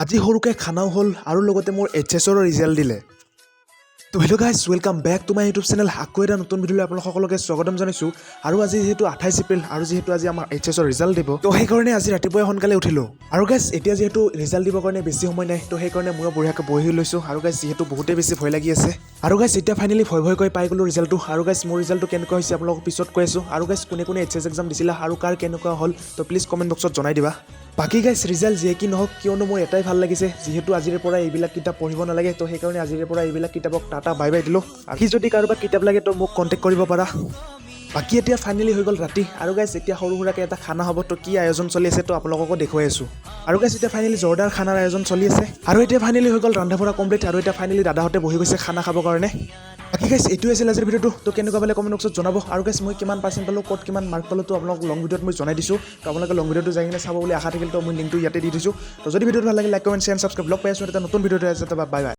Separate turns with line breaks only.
আজি সৰুকৈ খানাও হ'ল আৰু লগতে মোৰ এইচ এছৰো ৰিজাল্ট দিলে। তো hello guys, welcome back to my YouTube channel. আকৌ এটা নতুন ভিডিঅ'লৈ আপোনালোক সকলোকে স্বাগতম জনাইছোঁ। আৰু আজি যিহেতু 28 এপ্ৰিল আৰু যিহেতু আজি আমাৰ এইচ এছৰ ৰিজাল্ট দিব, তো সেইকাৰণে আজি ৰাতিপুৱাই সোনকালে উঠিলোঁ। আৰু গাইজ, এতিয়া যিহেতু ৰিজাল্ট দিবৰ কাৰণে বেছি সময় নাই, তো সেইকাৰণে ময়ো বঢ়িয়াকৈ বহি লৈছোঁ। আৰু গাইজ, যিহেতু বহুতেই বেছি ভয় লাগি আছে। আৰু গাইজ, এতিয়া ফাইনেলি ভয় ভয়কৈ পাই গ'লোঁ ৰিজাল্টটো। আৰু গাইজ, মোৰ ৰিজাল্টটো কেনেকুৱা হৈছে আপোনালোকক পিছত কৈ আছোঁ। আৰু গাইজ, কোনে কোনে এইচ এছ এক্সাম দিছিলা আৰু কাৰ কেনেকুৱা হ'ল, তো প্লিজ কমেণ্ট বক্সত জনাই দিবা। বাকী গাইজ, ৰিজাল্ট যিয়ে কি নহওক, কিয়নো মোৰ এটাই ভাল লাগিছে, যিহেতু আজিৰে পৰা এইবিলাক কিতাপ পঢ়িব নালাগে। তো সেইকাৰণে আজিৰে পৰা এইবিলাক কিতাপক টাটা বাই বাই দিলোঁ। বাকী যদি কাৰোবাক কিতাপ লাগে, তো মোক কণ্টেক্ট কৰিব পাৰা। বাকী এতিয়া ফাইনেলি হৈ গ'ল ৰাতি। আৰু গাইজ, এতিয়া সৰু সুৰাকৈ এটা খানা হ'ব। তো কি আয়োজন চলি আছে, তো আপোনালোককো দেখুৱাই আছোঁ। আৰু গাইজ, এতিয়া ফাইনেলি জোৰদাৰ খানাৰ আয়োজন চলি আছে। আৰু এতিয়া ফাইনেলি হৈ গ'ল ৰন্ধা বঢ়া কমপ্লিট। আৰু এতিয়া ফাইনেলি দাদাহঁতে বহি গৈছে খানা খাবৰ কাৰণে। বাকী গাইজ, এইটোৱে আছিল আজিৰ ভিডিঅ'টো। তো কেনেকুৱা পালে কমেণ্ট বক্সত জনাব। আৰু গাইজ, মই কিমান পাৰ্চেণ্ট পালোঁ, ক'ত কিমান মাৰ্ক পালোঁ, তো আপোনালোক লং ভিডিঅ'ত মই জনাই দিছোঁ। তো আপোনালোকে লং ভিডিঅ'টো যাই কিনে চাব বুলি আশা থাকিল। তো মই লিংকটো ইয়াতে দি দিছোঁ। তো যদি ভিডিঅ'টো ভাল লাগে, লাইক, কমেণ্ট, শ্বেয়াৰ, ছাবস্ক্ৰাইব। লগ পাই আছোঁ এটা নতুন ভিডিঅ'টো আছে। Bye bye.